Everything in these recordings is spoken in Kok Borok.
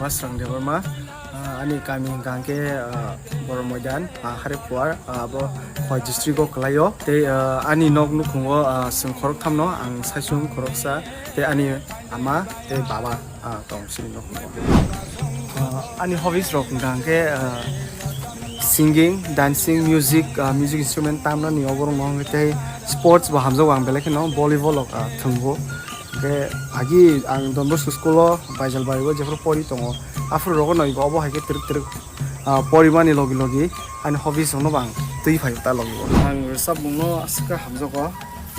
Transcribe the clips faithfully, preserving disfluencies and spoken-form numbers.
Masrang Debbarma, ah, ani kami hwnkha hwnkhe, ah, Borok Moidan, ah, Hariphuar, ah, abo Khowai district o kwlaio. Tei, ah, ani nok nukhungo, ah, chwng khorokthamno, ang saichung khoroksa, tei ani ama tei baba, ah, tong chini nok nukhungo. Ah, ani hobbies rok hwnkha hwnkhe, ah, singing, dancing, music, ah, music instrument tamnani oborok no hwnkhe tei sports bo hamjago ang belai kheno volleyball rok, ah, thwngbo. Hwnkhe agi ang Don Bosco school o Baijalbari o jephru pori tongo, aphuru rogo no ibo obo hai khe twrwk twrwk, ah, porimani logi logi ani hobbies rokno bo ang twi phaio ta logi o. Ang rwchapmungno aswk khe hamjago,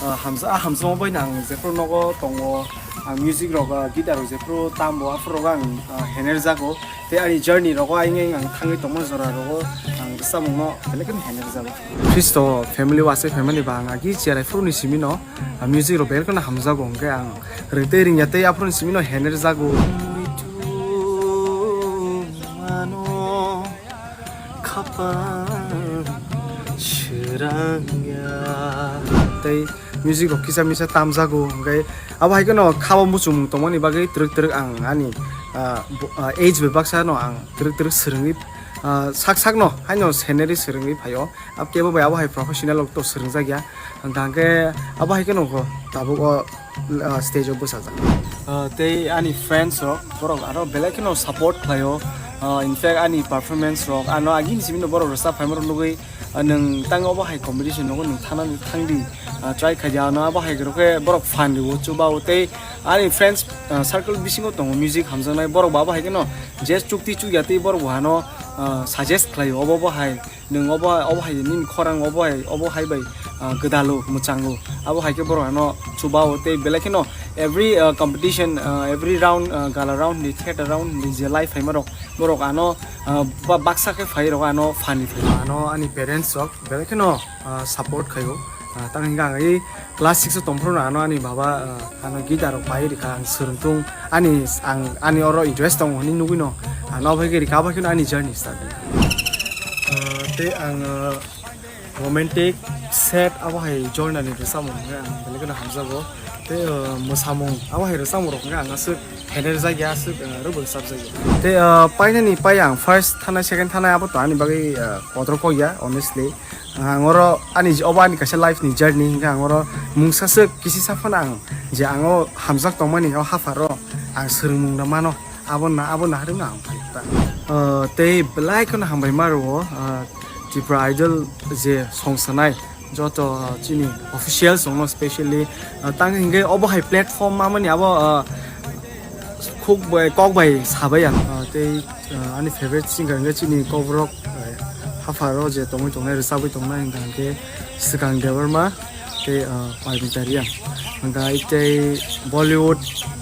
ah, hamja-, ah, hamjakma bai no ang jephru nogo tongo, ang music rok, ah, guitar rok jephru tambo aphuru rogo ang, ah, henerjago. Tei ani journey rogo ayang ayang ang thangwi tongma jora rogo ang rwchapmungno belai kheno henerjago. Khristo family o aswk family ba ang agi cherai phuru ni simi no, ah, music rok belai kheno hamjago, hwnkhe ang rwtwi ringya tei aphuru ni simi no henerjago. Tei music rok kisa misa tamjago, hwnkhe abo hai kheno khabo muchungmung tongmani bagwi twrwk twrwk ang ani, ah, bo-, ah, age bai baksa no ang twrwk twrwk swrwngwi, ah, sak sak no haino scenery swrwngwi phaio. Abo kebo bai abo hai professional rok to swrwngjakya. Hwnkha hwnkhe abo hai kheno kho tabuk o, ah, stage o bwsajak. Ah, tei ani friends rok borok aro belai kheno support khlaio. Ah, in fact ani performance rok ano agini simi no borok rwchap phaima rok nugwi, ah, nwng tang obo hai competition nogo nwng thana thangdi, ah, try khaidi ano abo hai rok khe borok fan rwo chuba o tei ani friends, ah, circle bisingo tongo music hamjaknai borok bo abo hai kheno je chukti chukya tei borok bo ano, ah, suggest khlaio obo bo hai. Nwng obo, obo hai nini khorang obo hai, obo hai bai, ah, gwdalo, mwchango. Abo hai khe borok ano chuba o tei belai kheno every, ah, competition, ah, every round, ah, gala round ni, theater round ni je live phaima rok, borok ano, ah, ba-, baksa khe phai rok ano fan rw phai. Ano ani parents rok belai kheno, ah, support khaio. Ah, tang hingkha ang i class six o tongphuru no ano ani baba, ah, ano guitar rok pai rikha, ang swrwng tung, ani, ang, ani oro interest tongo hinwi nugwi no, ano abo hai khe rikha, abo hai kheno ani journey start. Ah, tei ang, ah, romantic, sad abo hai genre ni rwchapmung hwnkhe ang belai kheno hamjago. Tei, ah, mwsamung abo hai rwchapmung rok hwnkhe ang aswk henerjakya, aswk, ah, rwbo rwchapjakya. Tei, ah, painani pai ang first thanai, second thanai abo to ani bagwi, ah, kotor kok ya, honestly. Ang oro ani j-, obo ani kaisa life ni journey hingkhe ang oro mungsa swk kisisa phano ang je ang o hamjak tongmani o hapharo ang swrwngmung rw mano, abo na, abo naharwino ang phai ta. Ah, tei belai kheno hambai ma rwo, ah, Tripura Idol je song sanai joto, ah, chini officials rokno specially, ah, tang hingkhe obo hai platform mamani abo, ah, khuk bai, kok bai sabai ang, ah, tei, ah, ani favorite singer hingkhe chini kokborok, ah, hapharo je tongwi tongnai, rwchabwi tongnai hingkha hingkhe Swkang Debbarma tei, ah, Parmita Reang. Hingkha tei Bollywood,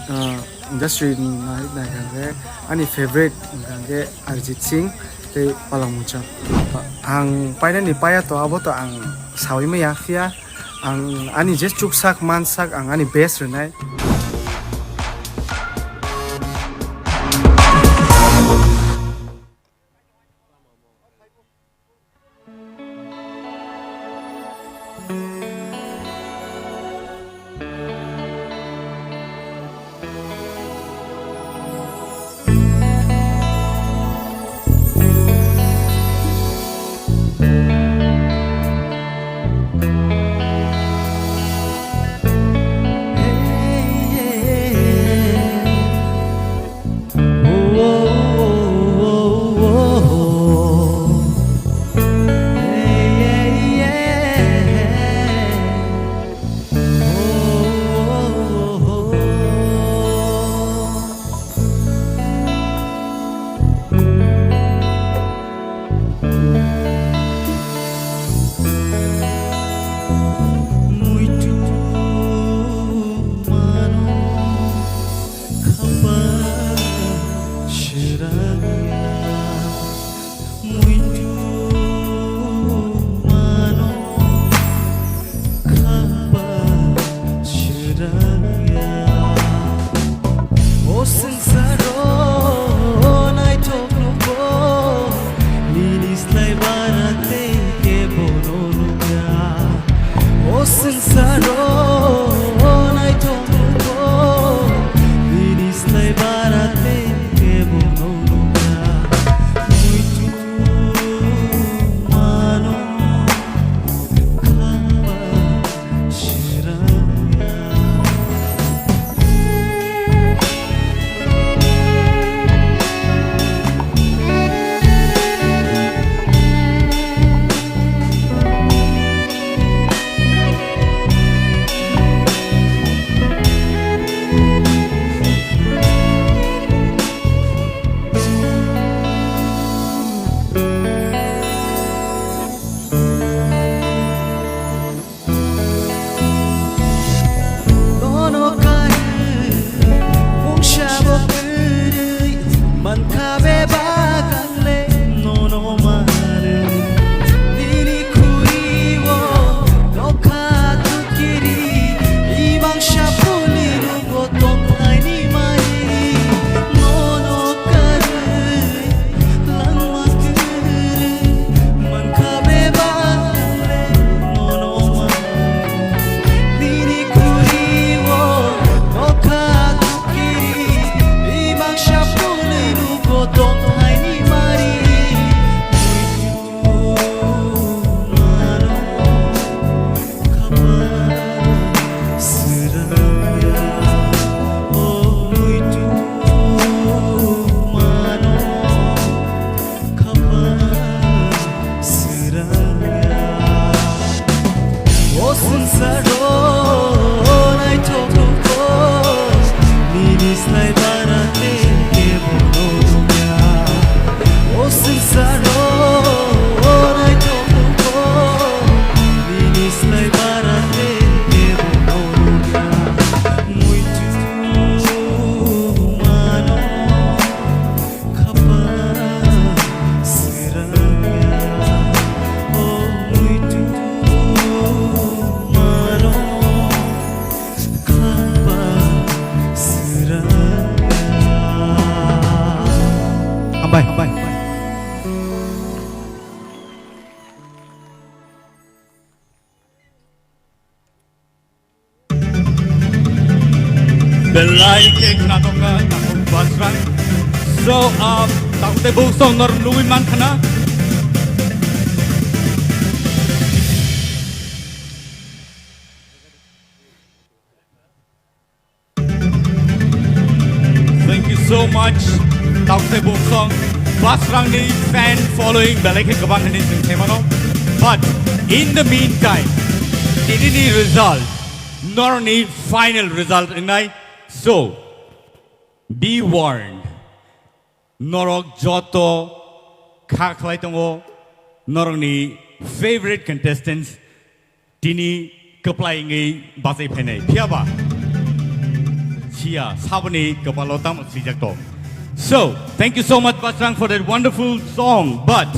ah, industry ni nai, naikha hingkhe ani favorite hingkha hingkhe Arijit Singh tei Palak Mangsan. Ang painani paiya to abo to ang saui maya phiya. Ang ani je chuksak mansak ang ani best rwnai. Muitu mano khapa srangya. O swngsaro naithok nukgo, nini slai bara tei kebono nukya. O swngsaro naithok nukgo, nini slai bara tei kebono Bye. Bye. Belai khe khna tongkha takhuk Basrang. So, uh, takhuk tei buk song nor nugui man khna. Thank you so much. Takhuk tei buk song Basrang ni fan following belai khe kwbang hinwi chwng khe mano. But in the meantime, tini ni result, nor ni final result wngnai. So, be warned. Norok joto kha khlai tongo, norokni favorite contestants tini kwplai wngwi bachai phainai. Phiyaba siya saboni kwpalo tamo swijak tong. So, thank you so much, Basrang, for that wonderful song. But